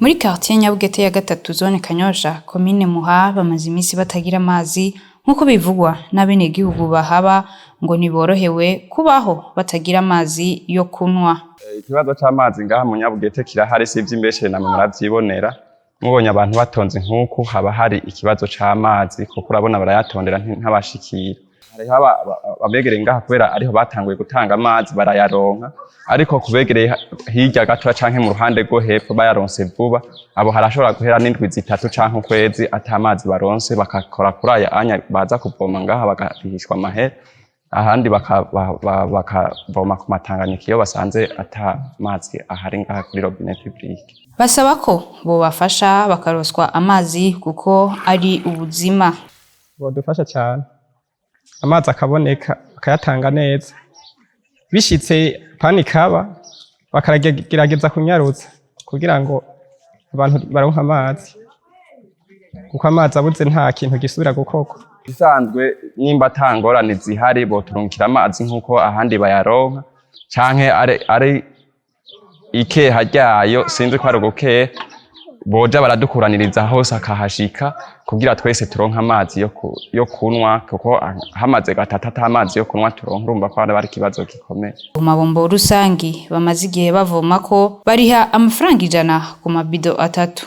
Muri quartier Nyabugete ya gatatu, zone Kanyosha, komine Muha, bamaze imisi batagira amazi nk'uko bivugwa n'abenegihugu bahaba. Ngo ntiborohewe kubaho batagira amazi yo kunywa. Ikibazo c'amazi ngaha mu Nyabugete kirahari, si ivy'imbeshere, namwe muravyibonera. Mubonye abantu batonze nk'uku, haba hari ikibazo c'amazi, kuko urabona barayatondera ntabashikira. Hariho abegereye ngaha, kubera ariho batanguye gutanga amazi, barayaronka, ariko kubegereye hirya gatoya canke mu ruhande rwo hepfo bayaronse vuba. Abo harashobora guhera n'indwi 3 canke ukwezi ata mazi baronse, bakakora kuri aya anya baza kuvoma ngaha, bakarihishwa amahera, ahandi bakavoma ku matanganyika iyo basanze ata mazi ahari ngaha kuri robinet publique. Basaba ko bobafasha bakaronswa amazi kuko ari ubuzima. Bodufasha cyane, amazi akaboneka, bakayatanga neza. Bishitse panne ikaba, bakagerageza kunyarutsa kugira ngo abantu baronke amazi, kuko amazi abuze nta kintu gisubira gukorwa. Isanzwe nimba ata ngorane zihari, boturungikira amazi nk'uko ahandi bayaronka, canke ari ikeha ryayo, sinzi ko ari ugukeha, boja baradukuraniriza hose akahashika kugira twese turonke amazi yo kunywa, kuko hamaze gatatu ata amazi yo kunywa turonka, urumva ko haba ari ikibazo gikomeye. Ku mabombo rusangi bamaze igihe bavomako, bariha amafaranga 100 ku mabido 3.